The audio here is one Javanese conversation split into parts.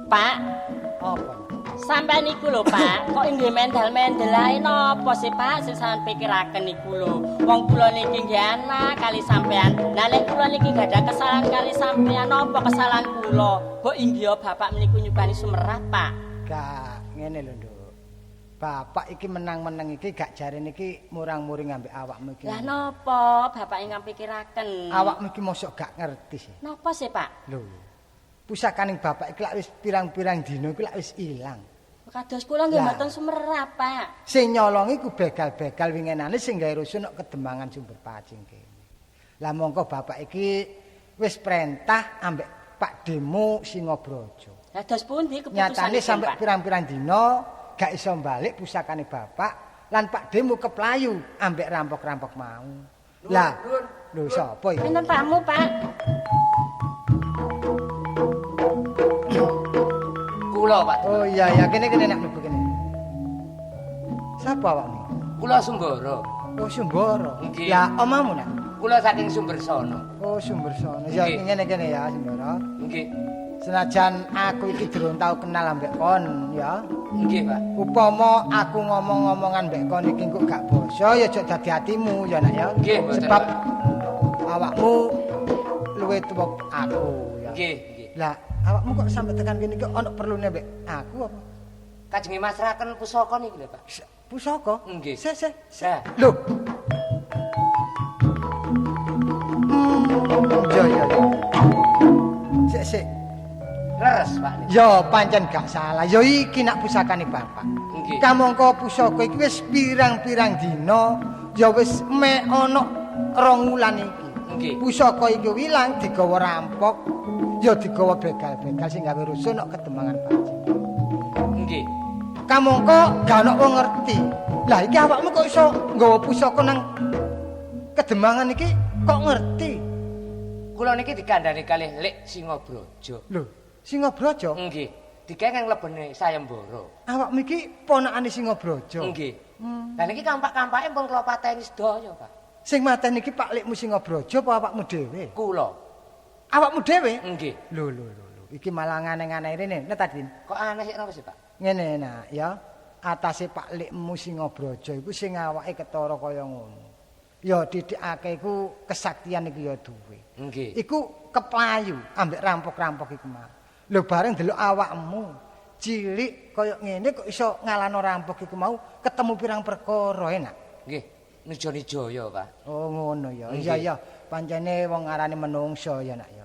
Pak, Apa? Sampeyan niku lho, Pak, kok inggih mendal-mendel ae napa sih, Pak, sing sampeyan pikiraken niku lho. Wong kula niki nggih anak kali sampeyan. Lah nek kula niki gadah kesalahan kali sampeyan, napa kesalahan kula? Mbok inggih bapak meniku nyukani sumerap, Pak. Gak ngene lho, Nduk. Bapak iki menang-menang iki gak jarene iki murang-muring ambek awakmu iki. Lah napa bapak ingkang pikiraken? Awakmu iki mosok gak ngerti sih. Napa sih, Pak? Lho. Pusakaning bapak iki lak wis pirang-pirang dina iku lak wis ilang. Kados kula nggih Lah. mboten sumerap, Pak. Sing nyolong iku begal-begal wingenane sing gawe rusuh nok Kedemangan Sumber Pacing kene. Lah mongko bapak iki wis perintah ambek Pak Demo Singobrojo. Lah dos pundi keputusan Nyatane sampe pirang-pirang dina gak iso balik pusakane bapak lan Pak Demo keplayu ambek rampok-rampok mau. Lah, lho sapa iki? Enten tamu, Pak. Kula, Pak. Oh iya iya, kene-kene nak mlebu kene. Sapa awakmu? Kula Sumbara. Oh Sumbara. Nggih. Lah omamu nak? Kula saking Sumbersono. Oh Sumbersono. Ya Nggih. ngene kene ya Sumbara. Nggih. Senajan aku iki durung tau kenal ambek kon ya. Nggih, Pak. Upama aku ngomong-ngomongan mbek kon iki kok gak basa ya aja dadi atimu ya nak ya. Nggih, mboten, Sebab Pak. awakmu luwih tuwa aku ya. Nggih, nggih. Lah awakmu kok sampe tekan kene iki ana perlune mbek aku apa? Kajenge masrahaken pusaka niki lho, Pak. Pusaka? Nggih. Se se. se. Lah. Lho. Iya iya. Sik sik. Leres, Pak niki. Ya pancen gak salah. Ya iki nak pusakane bapak. Nggih. Kamangka pusaka iki wis pirang-pirang dina ya wis me ana 2 wulan iki. Nggih. Pusaka iki ilang digawa rampok, ya digawa begal-begal sing gawe rusuh nok Kedemangan Pacing. Nggih. Kamangka gak ana wong ngerti. Lah iki awakmu kok iso nggawa pusaka nang Kedemangan iki kok ngerti? Kula niki dikandhani kalih Lik Singobrojo. Lho, Singobrojo? Nggih. Dikengken mlebene sayembara. Awakmu iki ponakane Singobrojo. Nggih. Lah niki kampak-kampake pun kula pateni sedaya, Pak. Sing mateni iki Pak Likmu Singobrojo apa awakmu dhewe? Kula. Awakmu dhewe? Nggih. Lho lho lho lho, iki malah aneh-aneh rene, nek tadi. Kok aneh sik napa sih, Pak? Ngene nak ya, atase Pak Likmu Singobrojo iku sing awake ketara kaya ngono. Ya didhikake iku kesaktian iku ya duwe. Nggih. Iku keplayu ambek rampok-rampok iku mau. Lho bareng delok awakmu cilik kaya ngene kok iso ngalahno rampok iku mau ketemu pirang perkara enak. Nggih. Nijani-jaya, Pak. Oh ngono ya. Iya iya, pancene wong arane menungso ya nak ya.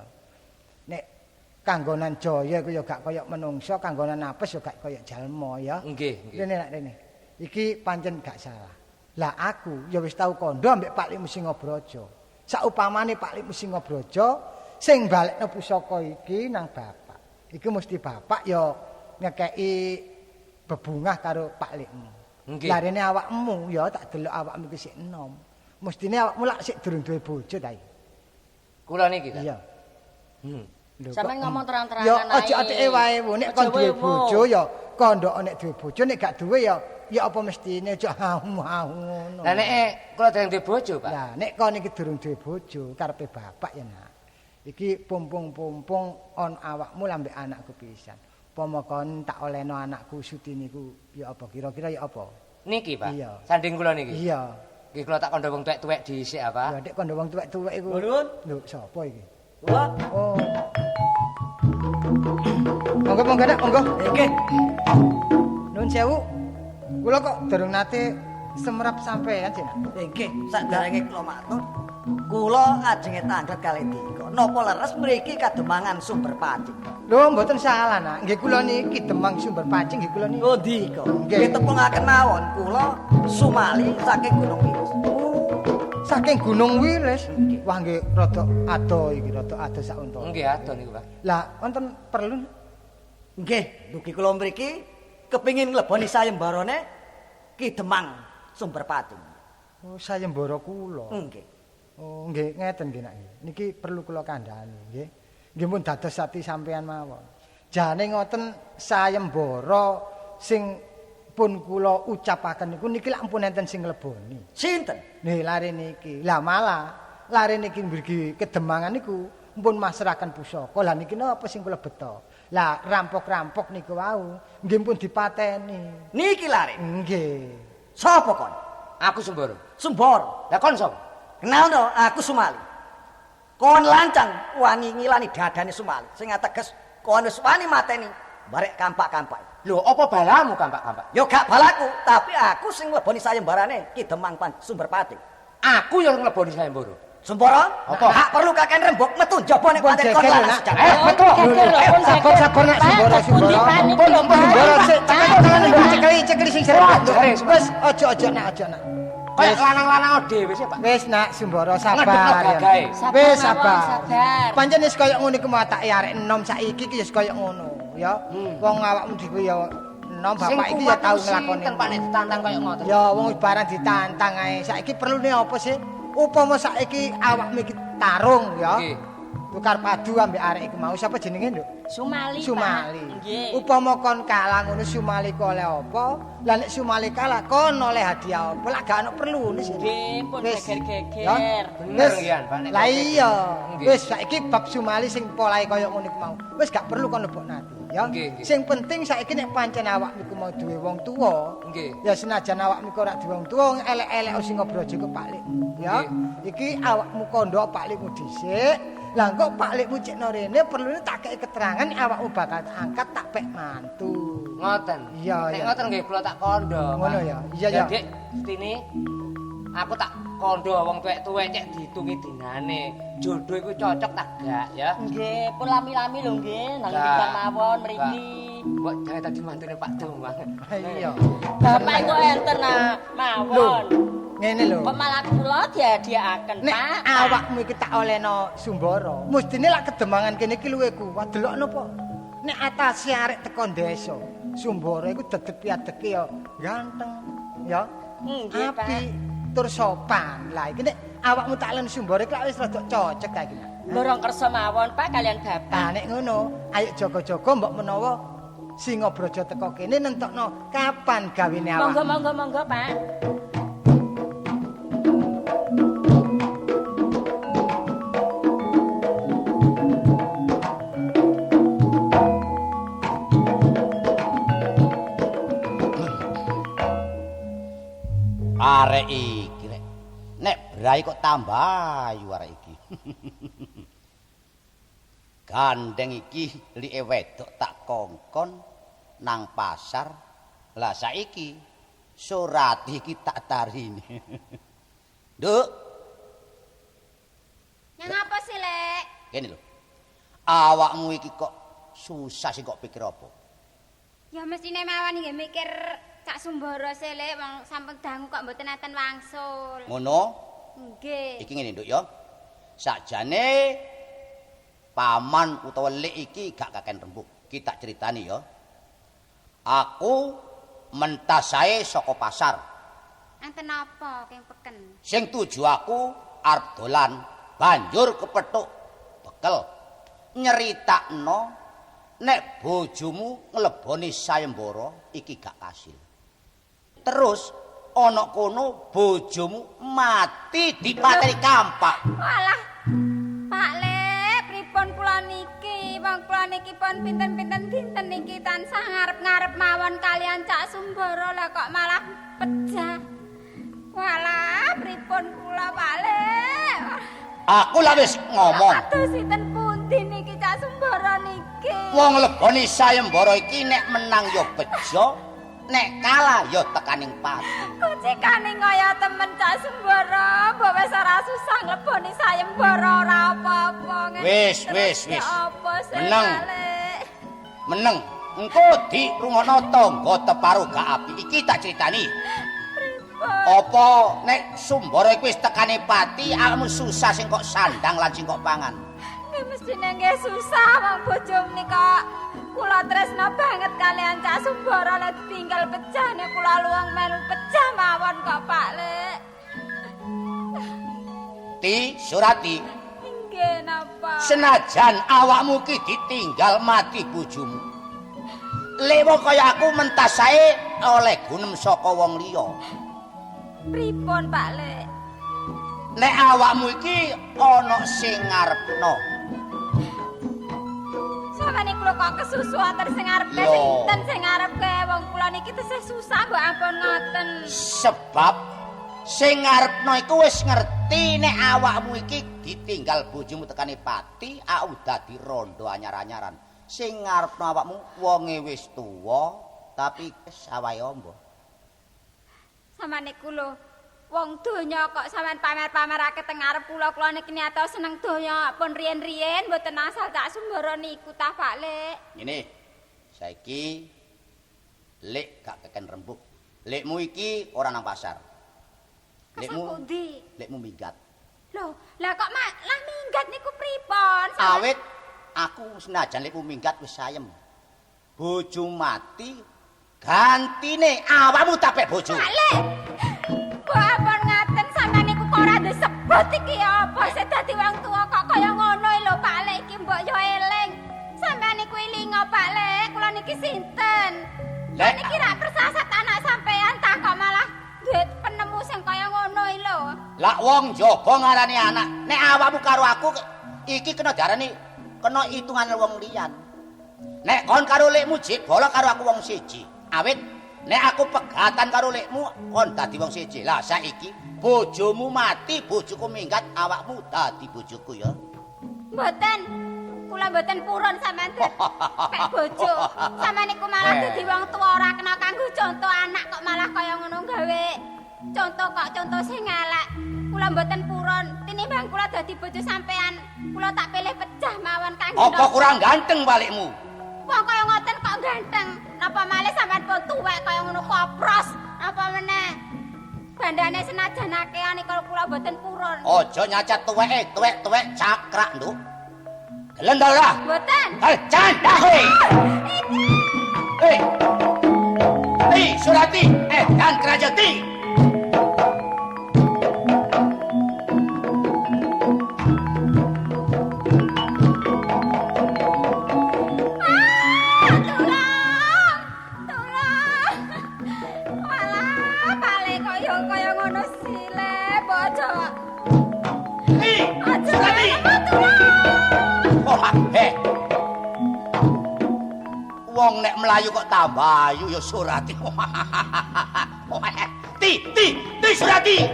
Nek kanggonan jaya iku ya gak kaya menungso, kanggonan apes ya gak kaya jalma ya. Nggih, nggih. Rene nak rene. Iki pancen gak salah. Lah aku ya wis tau kandha ambek Pak Likmu Singobrojo. Saupamane Pak Likmu Singobrojo sing balekno pusaka iki nang bapak. Iki mesti bapak ya ngekeki bebungah karo Pak Likmu. Nggih. Lah rene awakmu ya tak delok awakmu iki sik enom. Mestine awakmu lak sik durung duwe bojo ta iki. Kula niki, Pak. Iya. Lho, Sampeyan kok- ngomong terang-terangan Ya ae. aja atike wae wo nek kon Aja duwe wewo. bojo ya kandhake nek duwe bojo nek gak duwe ya ya apa mestine aja hamu-hamu ngono. Lah nek kula dereng duwe bojo, Pak. Lah nek kon iki durung duwe bojo karepe bapak ya nak. Iki pumpung-pumpung on awakmu lambek anakku pisan. Pomo kon tak olehno anakku Suti niku ya apa kira-kira ya apa? Niki, Pak. Iya. Sanding kula niki. Iya. Nggih kula tak kandha wong tuwek-tuwek dhisik, ah, Pak. Ya nek kondo wong tuwek-tuwek iku. Nuwun. Lho sapa iki? Kula. Oh. Monggo monggo nak monggo. Nggih. Nuwun sewu. Kula kok durung nate semerap sampean sih nak. Nggih, saderenge kula matur, kula ajenge tanglet kalih dika. Napa leres mriki Kademangan Sumber Pacing? Lho mboten salah nak. Nggih kula niki Demang Sumber Pacing nggih kula niki. Oh dika. Nggih. Nggih tepungaken mawon kula Sumali saking Gunung Wilis. Oh, saking Gunung Wilis. Wah nggih rada ado iki, rada ado sak unta. Nggih, ado niku, Pak. Lah wonten perlu Nggih, dugi kula mriki kepingin ngleboni sayembarane Ki Demang Sumber Pacing. Oh, sayembara kula. Nggih. Oh, nggih ngeten nggih nak. Niki perlu kula kandhani nggih. Nggih pun dados ati sampean mawon. Jane ngoten sayembara sing pun kula ucapaken niku niki lak ampun enten sing ngleboni. Sinten? Nih lare niki. Lah malah lare niki mriki Kedemangan niku Mpun masrahaken pusaka. Lah niki napa sing kula beto? Lah rampok-rampok niku wau nggih pun dipateni. Niki lare. Nggih. Sapa kon? Aku Sembara. Sembara. Lah kon sapa? Kenal to, aku Sumali. Kon lancang wani ngilani dadane Sumali. Sing ateges kon wis wani mateni barek kampak-kampak. Lho, apa balamu kampak-kampak? Ya gak balaku, tapi aku sing ngleboni sayembarane Ki Demang Sumberpati. Aku yang ngleboni sayembara. Sembara, apa? Gak perlu kakean rembug metu njaba nek pancen kon lanang sejati. Metu. Sabar-sabar nak Sembara, Sembara. Pun Sembara sik cekel tangane cekeli cekeli sing serep. Wis aja-aja nak aja nak. Kayak lanang-lanang dhewe sih, Pak. Wis nak Sembara sabar. Wis sabar. Pancen wis kaya ngono iku matake arek enom saiki iki wis kaya ngono, ya. Wong awakmu dhewe ya enom bapak iki ya tau nglakoni. Sinten Pak nek ditantang kaya ngoten? Ya wong barang ditantang ae. Saiki perlune apa sih? Upama saiki awakmu iki tarung ya. Tukar padu ambek arek iku mau sapa jenenge, Nduk? Sumali. Sumali. Nggih. Upama kon kalah ngono Sumali ku oleh apa? Lah nek Sumali kalah kon oleh hadiah apa? Lah gak ono perlune sih. Nggih, pun geger-geger. Bener nggih, Pak. Lah iya. Wis saiki bab Sumali sing polahe kaya ngono iku mau. Wis gak perlu kon lebokno ati, ya. Sing penting saiki nek pancen awakmu iku mau duwe wong tuwa, ya senajan awakmu iku ora duwe wong tuwa, elek-elek sing ngobrojo ku Pak Likmu, ya. Iki awakmu kandha Pak Likmu dhisik. Lah kok Pak Likmu cekno rene perlune tak kei keterangan awakmu bakal tak angkat tak pek mantu. Ngoten. Iya, nek ngoten nggih kula tak kandha. Ngono ya. Iya ya. Dik, Stini aku tak kandha wong tuwek-tuwek cek diitungi dinane. Jodoh iku cocok tak gak ya? Nggih, pun lami-lami lho nggih, nang timbang mawon mriki. Mbok jangan tadi mantune Pak Demang. Iya. Bapak kok enten mawon. Ngene lho. Kok malah kula dihadiahaken, Pak. Nek awakmu iki tak olehno Sumbara, mestine lak kedemangan kene iki luwih kuat. Delokno po. Nek atase arek teko desa, Sumbara iku dedeg piadeke ya ganteng, ya. Nggih, Pak. Apik, tur sopan. Lah iki nek awakmu tak olehno Sumbara iki lak wis rada cocok ta iki. Lorong kersa mawon, Pak, kalian bapak. Lah nek ngono, ayo jaga-jaga mbok menawa Singabraja teko kene nentokno kapan gawene awak. Monggo monggo monggo, Pak. Arek iki rek. Nek brai kok tambah ayu arek iki. Gandeng iki like wedok tak kongkon nang pasar. Lah saiki surat iki tak tarine. Nduk. Nyang apa sih, Lek? Kene lho. Awakmu iki kok susah sih kok pikir apa? Ya mestine mawon nggih mikir Cak Sumbara sih, Lek, wong sampun dangu kok mboten enten wangsul. Ngono? Nggih. Iki ngene, Nduk ya. Sakjane paman utawa lik iki gak kaken rembug. Iki tak critani ya. Aku mentas ae saka pasar. Enten apa keng peken? Sing tuju aku arep dolan, banjur kepethuk bekel. Nyeritakno nek bojomu ngleboni sayembara iki gak kasil. Terus ana kono bojomu mati dipateni kampak. Walah. Pak Lek, pripun kula niki? Wong kula niki pun pinten-pinten dinten niki tansah ngarep-ngarep mawon kalian Cak Sumbara lah kok malah pejah. Walah, pripun kula Pak Lek? Aku lah wis ngomong. Aduh sinten pundi niki Cak Sumbara niki? Wong leboni sayembara iki nek menang ya bejo, nek kalah ya tekaning pati. Kucikane kaya temen Cak Sumbara, mbok wis ora susah ngleboni sayembara ora apa-apa. Wis, wis, wis. Meneng. Meneng. Engko dirungokno tangga teparo gak apik. Iki tak critani. Apa nek Sumbara iku wis tekane pati, awakmu susah sing kok sandang lan sing kok pangan. Nggih mestine nggih susah wong bojo menika. Kula tresna banget kalian Cak Sumbara lek ditinggal pecah nek kula luwung melu pecah mawon kok Pak Lek. Ti Surati. Nggih napa? Senajan awakmu ki ditinggal mati bojomu. Lewo kaya aku mentas ae oleh gunem saka wong liya. Pripun Pak Lek? Nek awakmu iki ana sing ngarepno. Sampeyan niku lho kok kesusu wonten sing ngarepke sinten sing ngarepke wong kula niki tesih susah mbok ampun ngoten. Sebab sing ngarepno iku wis ngerti nek awakmu iki ditinggal bojomu tekane pati, aku dadi rondo anyar-anyaran. Sing ngarepno awakmu wonge wis tuwa tapi sawahe ombo. Sampeyan niku lho wong donya kok sampean pamer-pamerake teng ngarep kula, kula niki niate seneng donya pun riyen-riyen mboten asal Cak Sumbara niku ta Pak Lek. Ngene. Saiki Lek gak keken rembug. Lekmu iki ora nang pasar. Lekmu pundi? Lekmu minggat. Lho, lah kok lah minggat niku pripun? Awit aku senajan lekmu minggat wis sayem. Bojo mati gantine awakmu tapek bojo. Pak Lek. Kok ampun ngaten sampean niku kok ora disebut iki apa sing dadi wong tuwa kok kaya ngono lho Pak Lek iki mbok yo eling. Sampean niku elinga Pak Lek, kula niki sinten? Lek niki rak persasat anak sampean ta kok malah duwe penemu sing kaya ngono lho. Lah wong jaba ngarani anak, nek awakmu karo aku iki kena diarani kena hitungane wong liyan. Nek kon karo lekmu jek bala karo aku wong siji. Awit nek aku pegatan karo lekmu kon dadi wong siji. Lah saiki bojomu mati, bojoku minggat, awakmu dadi bojoku ya. Mboten. Kula mboten purun sampean pek bojo. Sampean niku malah dadi wong tuwa ora kena kanggo conto anak kok malah kaya ngono gawe. Conto kok conto sing elek. Kula mboten purun. Tinimbang kula dadi bojo sampean, kula tak pilih pecah mawon kanggo. Apa kurang ganteng balikmu? Wong kaya ngoten kok ganteng. Napa malih sampean pun tuwek kaya ngono kopros. Napa meneh? Bandane senajan akehan niku kula mboten purun. Aja nyacat tuweke, tuwek-tuwek cakrak, Nduk. Gelem ta ora? Mboten. Hei, candah kowe. Hei. Hei, Surati, dan Krajati. Wong nek mlayu kok tambah ayu ya Surati. Ti ti ti Surati.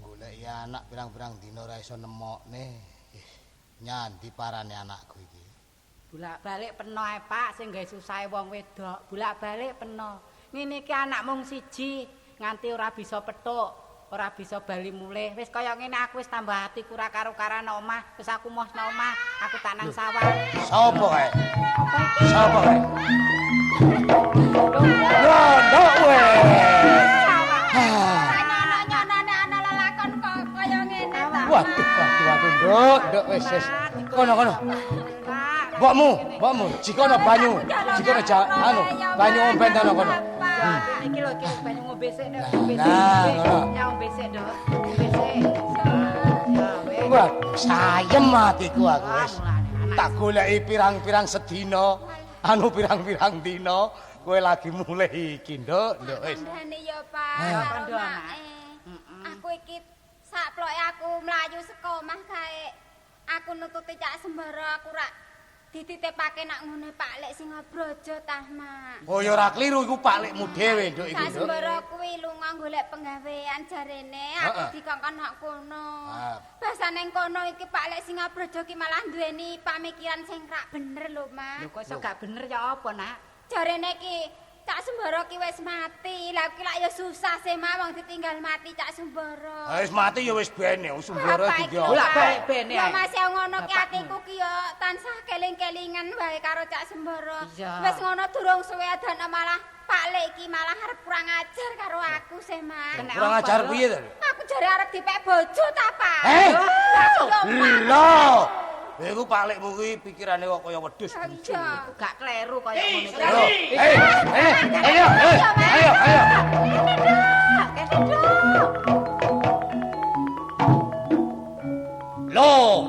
Goleki anak pirang-pirang dina ora iso nemokne. Nyandi parane anakku iki. Bolak-balik peno ae Pak sing gawe susahe wong wedok. Bolak-balik peno. Ngene iki anak mung siji nganti ora bisa petuk, ora bisa bali mulih. Wis kaya ngene aku wis tambah atiku ora karo-karan nang omah. Wis aku moh nang omah, aku tak nang sawah. Sapa kae? Sapa kae? Rondo kowe. Nyono-nyonone ana lelakon kok kaya ngene ta. Waduh, waduh, waduh, Nduk, Nduk wis wis. Kono kono. Mbokmu, mbokmu, jikono banyu, jikono anu, banyu omben kono kono. Iki lho iki banyu ngombe sik, Nduk, ngombe sik. Ya ngombe sik, Nduk. Ngombe sik. Wah, sayem atiku aku wis. Tak goleki pirang-pirang sedina, anu pirang-pirang dina, kowe lagi mulih iki, Nduk, Nduk wis. Kandhane ya, Pak. Aku iki sakploke aku mlayu saka omah kae. Aku nututi Cak Sembara aku rak dititipake nak ngene Pak Lek sing Ngabrojo tah, Mak. Oh ya ora kliru iku Pak Lekmu dhewe, Nduk iku. Cak Sembara kuwi lunga golek penggawean jarene aku dikongkon nak kono. Basane ning kono iki Pak Lek sing Ngabrojo ki malah duweni pamikiran sing rak bener lho, Mak. Lho kok iso gak bener ya apa, Nak? Jarene ki Cak Sembara ki wis mati. Lah ki lak ya susah sih, Mak, wong ditinggal mati Cak Sembara. Ha wis mati ya wis bene, wong Sembara iki. Bolak-balik bene. Ya masih ngono ki atiku ki ya tansah keling-kelingan wae karo Cak Sembara. Wis ngono durung suwe adana malah Pak Lek iki malah arep kurang ajar karo aku sih, Mak. Kurang ajar piye to? Aku jare arep dipek bojo ta, Pak? Lho. Iku Pak Lekmu kuwi pikirane kok kaya wedhus. Iku gak kleru kaya ngono iki. Ayo, ayo, ayo. Lho.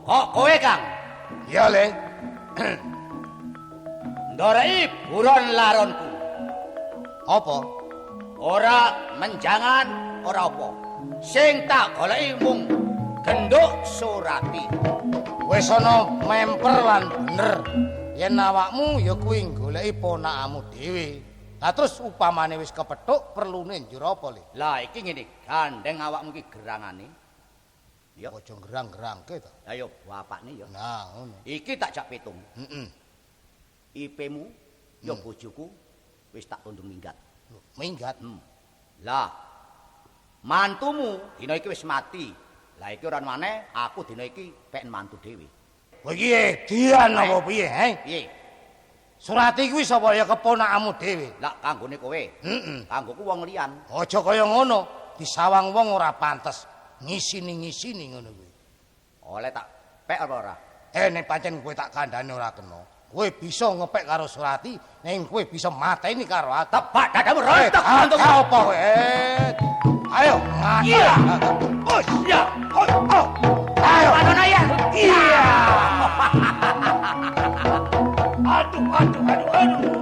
Kok kowe, Kang? Iya, Le. Ndoreki buron laronku. Apa? Ora menjangan, ora apa. Sing tak goleki mung genduk Surati. Wis ana memper lan bener. Yen awakmu ya kuwi goleki ponakamu dhewe. Lah terus upamane wis kepethuk perlune njur apa, Le? Lah iki ngene, gandeng awakmu iki gerangane. Ya aja gerang-gerangke to. Lah ya bapakne ya. Nah, ngono. Iki tak jak pitung. Heeh. IP-mu ya bojoku wis tak tundung minggat. Minggat. Lah mantumu dina iki wis mati. Lah iki ora maneh, aku dina iki pengen mantu dhewe. Kowe iki edian apa piye, he? Piye? Surati kuwi sapa ya keponakamu dhewe. Lah kanggone kowe. Heeh. Kanggoku wong liyan. Aja kaya ngono, disawang wong ora pantes. Ngisini-ngisini ngono kuwi. Oleh tak pek apa ora? Nek pancen kowe tak kandhane ora kena. Kowe bisa ngepek karo Surati, ning kowe bisa mateni karo aku. Tebak dadamu rontok jantung. Apa kowe? Ayo, ngati. Iya. Oh, iya. Oh, oh. Ayo. Manona ya. Iya. Aduh, aduh, aduh, aduh.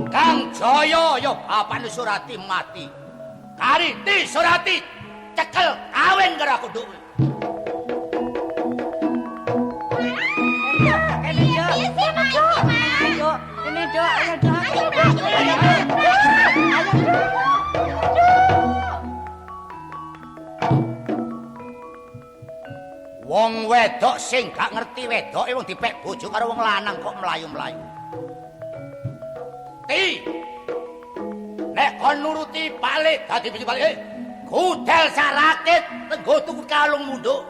Kang Jaya ya bapakne Surati mati. Kari ti Surati cekel kawin karo aku nduk. Ayo, ini Dok, ayo Dok. Ayo mlayu. Ayo Dok. Wong wedok sing gak ngerti wedoke wong dipek bojo karo wong lanang kok mlayu-mlayu. Ti. Nek kon nuruti Pak dadi bojo Pak gudel sarakit tenggo tuku kalung munduk.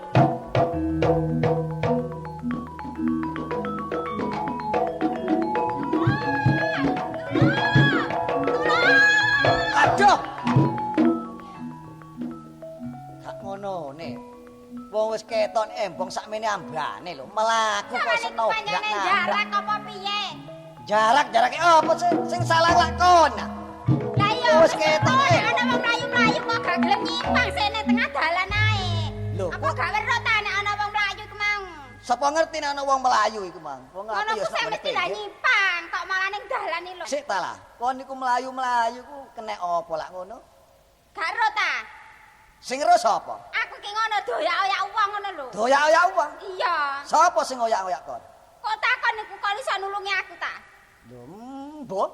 Aduh. Gak ngono ne. Wong wis keton embong sakmene ambane lho, mlaku kok Sawane senobrak panjenengan nabrak. jarak apa piye? Jarak-jarake apa sing salah lakon? Lah iya Wis ketok, eh. Ana wong mlayu-mlayu kok gak gelem nyimpang sene tengah dalan ae. Lho, Apa gak weruh ta nek ana wong mlayu iku mau? Sapa ngerti nek ana wong mlayu iku, Mang? Wong Ngono aku ya ku sak sing mesti lah nyimpang, kok malah ning dalan iki lho. Sik ta lah. Kon niku mlayu-mlayu ku kenek apa lak ngono? Gak weruh ta? Sing ero sapa? Aku ki ngono doyak-oyak wong ngono lho. Doyak-oyak wong. Iya. Sapa sing oyak-oyak kon? Kok takon niku kon iso nulungi aku ta? Lho, mbok.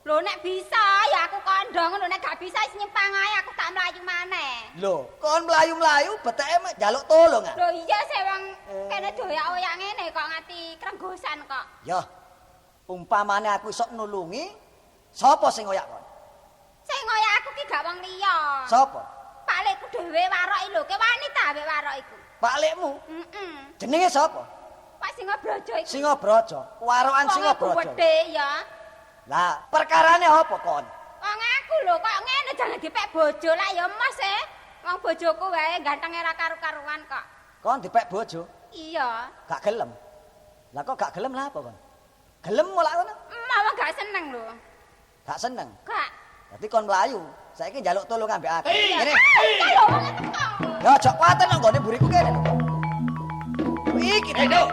Lho nek bisa ya aku kandha ngono, nek gak bisa wis nyimpang ae aku tak mlayu maneh. Lho, kon mlayu-mlayu beteke mek njaluk tolong ah. Lho iya sih wong kene doyak-oyak ngene kok nganti krenggosan kok. Ya. Umpamane aku iso nulungi, sapa sing oyak kon? Sing ngoyak aku ki gak wong liya. Sapa? Pak Lekku dhewe waroki lho, ke wani ta ambek warok iku. Pak Lekmu. Heeh. Jenenge sapa? Pak Singobraja iku. Singobraja. Warokan Singobraja. Wonge gedhe ya. Lah, perkarane apa kon? Wong aku lho kok ngene jangan dipek bojo lah ya Mas e. Wong bojoku wae gantenge ra karu-karuan kok. Kon dipek bojo, Iya. gak gelem. Lah kok gak gelem lah apa kon? Gelem lak ngono? Emah wong gak seneng lho. Gak seneng. Gak. Dadi kon mlayu. Saiki njaluk tolong ambek aku. Ngene. Iki lho wong teko. Ya aja kuwatir nang nggone mburiku kene lho. Iki ta. Nduk.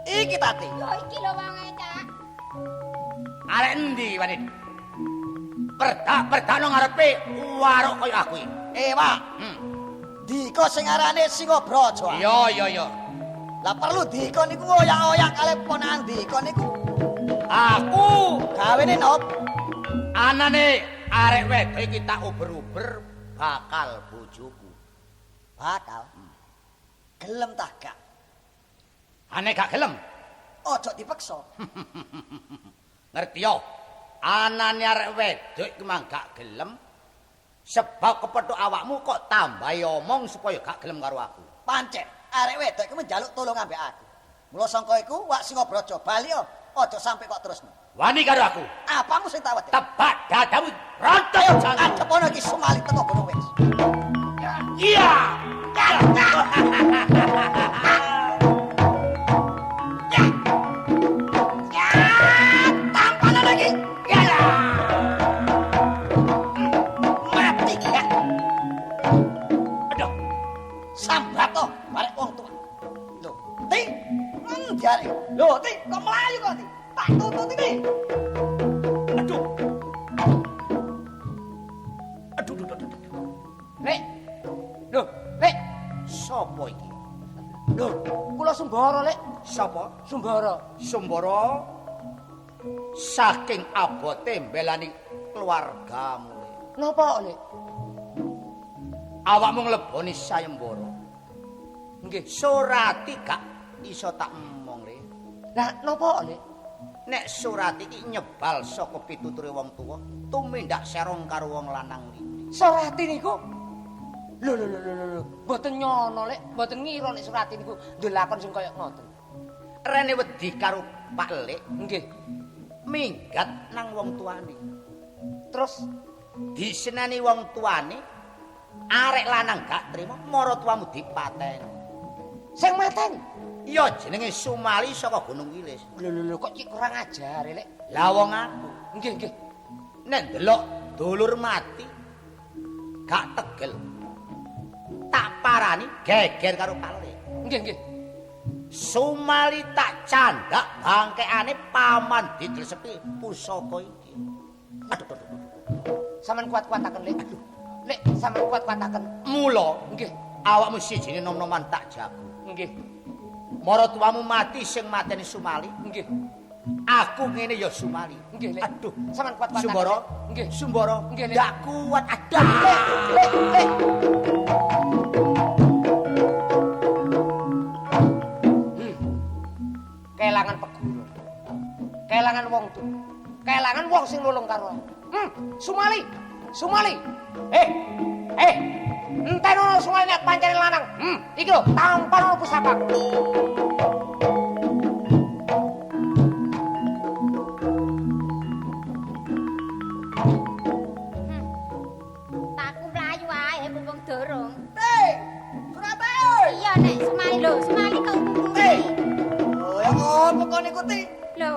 Iki tati. Yo iki lho wonge, Cak. Arek endi wani? Perdak-perdak nang ngarepe warok kaya aku iki. Eh, Pak. Dika sing arane Singobraja. Iya, iya, iya. Lah perlu Dika niku oyak-oyak kalih ponakan Dika niku. Aku Gawene nop? Anane arek wedok iki tak uber-uber bakal bojoku. Bakal. Gelem tah gak? Ane gak gelem. Ojo dipeksa. Ngerti yo? Anane arek wedok iki mang gak gelem sebab kepethuk awakmu kok tambahi omong supaya gak gelem karo aku. Pancen arek wedok iku njaluk tolong ambek aku. Mula sangka iku wak Singobraja bali yo. Ojo sampe kok terusno. Wani karo aku. Apamu sing tak wedi? Tebak dadamu rontok Ayo jangan. adep ana iki Sumali teko kono wis. Iya. Tampanan lagi. Mati. Lek. Lho, Lek, Sopo iki? Lho, kula Sumbara, Lek. Sapa? Sumbara. Sumbara saking abote mbelani keluargamu. Napa, Lek? Awakmu ngleboni sayembara. Nggih. Surati gak iso tak emong, Le. Lah, napa, Lek? Nek surat iki nyebal saka pituture wong tuwa, tumindak serong karo wong lanang liyane. Surati niku? Lho lho lho lho lho, mboten nyono, Lek, mboten ngira nek Surati niku duwe lakon sing kaya ngoten. Rene wedi karo Pak Lek, Nggih. Minggat nang wong tuane. Terus diseneni wong tuane, arek lanang gak trima, maratuwamu dipateni. Sing mateni? Iya, jenenge Sumali saka Gunung Wilis. Lho lho lho, kok cik kurang ajar, Lek. Lah wong aku. Nggih, nggih. Nek ndelok dulur mati gak tegel. Tak parani geger karo Pak Lek. Nggih, nggih. Sumali tak candak bangkekane paman didresepi pusaka iki. Aduh, aduh, aduh. Sampeyan kuat-kuataken, Lek. Aduh. Lek, sampeyan kuat-kuataken. Mula, nggih, awakmu sijine nom-noman tak jago. Nggih. Maratuwamu mati sing mateni Sumali. Nggih. Aku ngene ya Sumali. Nggih, Lek. Aduh, sampeyan kuat-kuataken. Sumbara. Nggih. Sumbara. Nggih, Lek. Ndak kuat. Aduh. Lek, Lek, Lek. Kelangan peguron. Kelangan wong tuwa. Kelangan wong sing nulung karo aku. Sumali. Sumali. Eh. Enten ono Sumali nek pancene lanang. Iki lho, tampan ono pusaka. Takku mlayu ae mumpung durung. Hei, Surate. Iya nek Sumali lho, Sumali kok ngikuti. Oh, ya ngopo kon ikuti? Lho,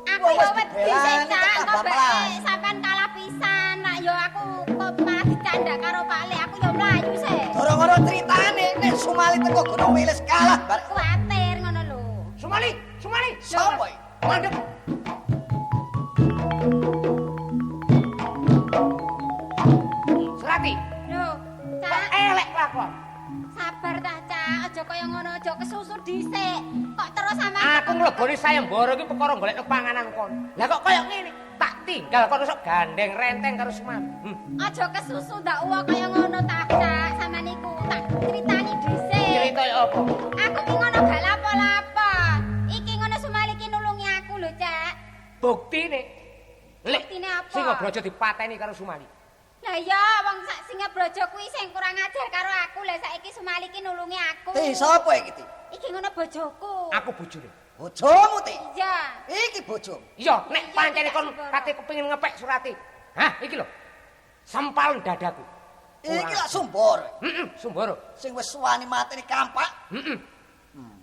aku yo wedi sik Cak, kok bae sampean kalah pisan. Nak yo aku kok malah dicandak karo Pak Lek, aku yo mlayu sik. Durung ono critane nek Sumali teko Gunung Wilis kalah bareng kuwatir ngono lho. Sumali, Sumali. Sopo iki? Mandek. Surati. Lho, Cak, elek kelakuan. Sabar ta, Cak, aja kaya ngono, aja kesusu dhisik. Kok terus sama aku ngleboni sayembara iki perkara golekno panganan kon. Lah kok kaya ngene, tak tinggal kon sok gandeng renteng karo Sumali. Aja kesusu ndak uwa kaya ngono ta, Cak, sama niku tak critani dhisik. Cerita ya apa? Aku ki ngono gak lapo-lapo. Iki ngono Sumali ki nulungi aku lho, Cak. Buktine. Lek buktine apa? Singabrojo dipateni karo Sumali. Lah iya, wong sak Singabrojo kuwi sing kurang ajar karo aku. Lah saiki Sumali ki nulungi aku. Ti, sapa iki, Ti? Iki ngono bojoku. Aku bojone. Bojomu, Ti? Iya. Iki bojomu. Iya, nek pancene kon kate kepengin ngepek Surati. Hah, iki lho. Sempal dadaku. Iki lak Sumbara. Heeh, Sumbara. Sing wis wani mateni kampak. Heeh.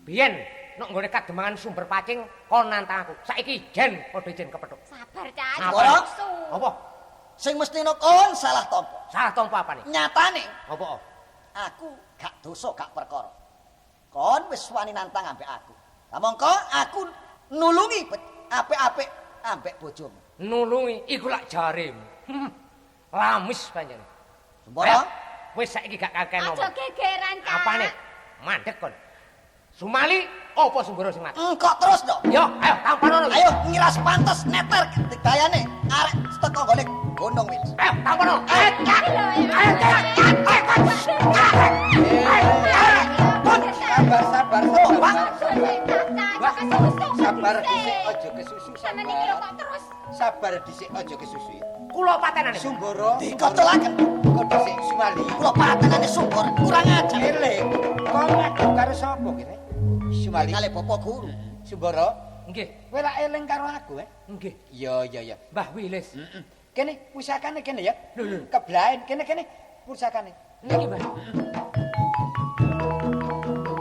Biyen nek nggone kademangan sumber pacing kon nantang aku. Saiki jen padha jen kepethuk. Sabar, Cak. Sumbara. Apa? Sing mestine kon salah tampa. Salah tampa apane? Nyatane. Apa? Aku gak dosa, gak perkara. Kon wis wani nantang ambek aku. Lah mongko aku nulungi apik-apik ambek bojomu. Nulungi iku lak jaremu. Lamis pancen. Sumbara, wis saiki gak kakean ngomong. Aja gegeran, Cak. Apane? Mandek kon. Sumali apa Sumbara sing mati? Engkok terus to. Yo, ayo tampanono. Ayo ngiras pantes neter digayane arek teko nggone Gunung Wilis. Ayo tampanono. Sabar, sabar, sabar. Sabar dhisik aja kesusu. Sampeyan iki lho kok terus. Sabar dhisik aja kesusu. Kula patenane. Sumbara dikocolaken. Kok dhisik Sumali. Kula patenane Sumbara kurang ajar. Eling. Kon ngadu karo sapa kene? Sumali. Kale bapak guru. Sumbara. Nggih. Kowe lak eling karo aku, eh? Nggih. Iya, iya, iya. Mbah Wilis. Heeh. Kene pusakane kene ya. Lho, lho. Keblaen kene kene pusakane. Niki, Mbah.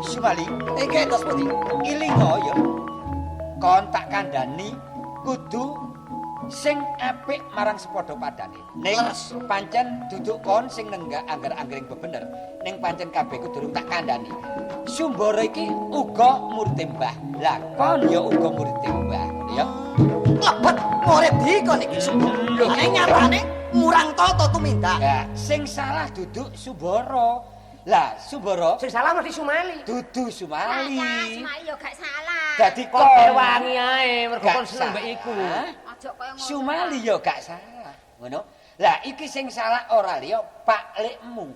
Sumali, iki terus pundi? Ilinga ya. Kon tak kandhani kudu sing apik marang sepadha padane. Ning pancen duduk kon sing nenggak angger-anggering bebener, ning pancen kabeh ku durung tak kandhani. Sumbara iki uga murid Mbah. Lah kon ya uga murid Mbah, ya. Lebet murid dikon iki Sumbara. Lho nyatane Murang tata tumindak. Ya, sing salah duduk Sumbara. Lah, Sumbara Sing salah mesti Sumali. dudu Sumali. Lah, Sumali yo gak salah. Dadi Kok ewangi ae mergo Gak kon seneng mbek iku. salah. Aja kaya ngono. Sumali yo gak salah. Ngono. Lah iki sing salah ora liya Pak Lekmu.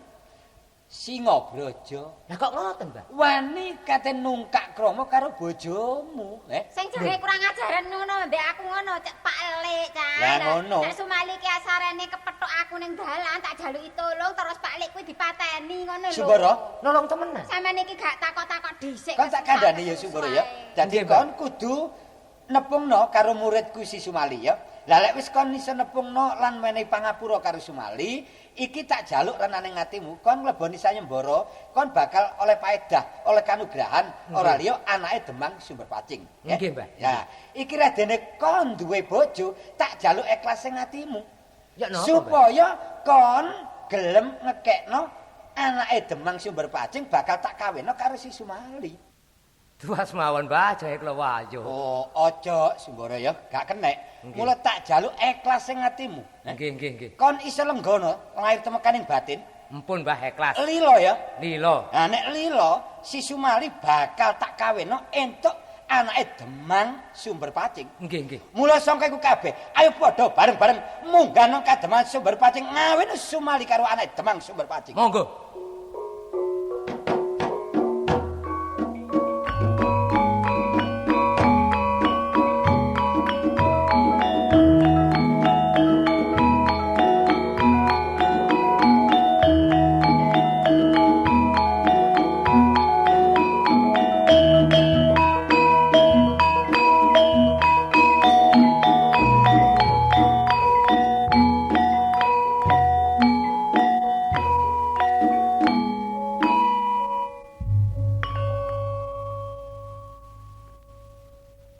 Singabraja. Lah kok ngoten, Mbah? Wani kate nungkak krama karo bojomu, eh? Sing jare kurang ajaran ngono mbek aku ngono, cek Pak Lek, Cak. Lah, ngono. Nek Sumali ki asarane kepethuk aku ning dalan tak jaluki tolong terus Pak Lek kuwi dipateni ngono lho. Sumbara, Nolong temenan. Sampeyan iki gak takok-takok dhisik. kon tak kandhani ya Sumbara ya. Dadi Nggih, Mbah. kon kudu nepungno karo muridku si Sumali ya. Lah lek wis kon iso nepungno lan menehi pangapura karo Sumali, iki tak jaluk renane atimu, kon mleboni sayembara, kon bakal oleh paedah, oleh kanugrahan, ora liya anake Demang Sumber Pacing. Ya. Nggih, Mbah. Ya, iki radene kon duwe bojo, tak jaluk ikhlas sing atimu. Ya napa, Mbah? Supaya kon gelem ngekekno anake Demang Sumber Pacing bakal tak kawinno karo si Sumali. Tuas mawon, Mbah, jae kula wayo. Oh, aja Sumbara ya, gak kenek. Mula tak jaluk ikhlas sing atimu. Nggih, nggih, nggih. Kon iso lenggono lahir temekaning batin. Empun, Mbah, ikhlas. Lilo ya. Lilo. Nah, nek lilo si Sumali bakal tak kawinno entuk anake Demang Sumber Pacing. Nggih, nggih. Mula sangka iku kabeh, ayo padha bareng-bareng munggah nang Kademangan Sumber Pacing ngawin Sumali karo anake Demang Sumber Pacing. Monggo.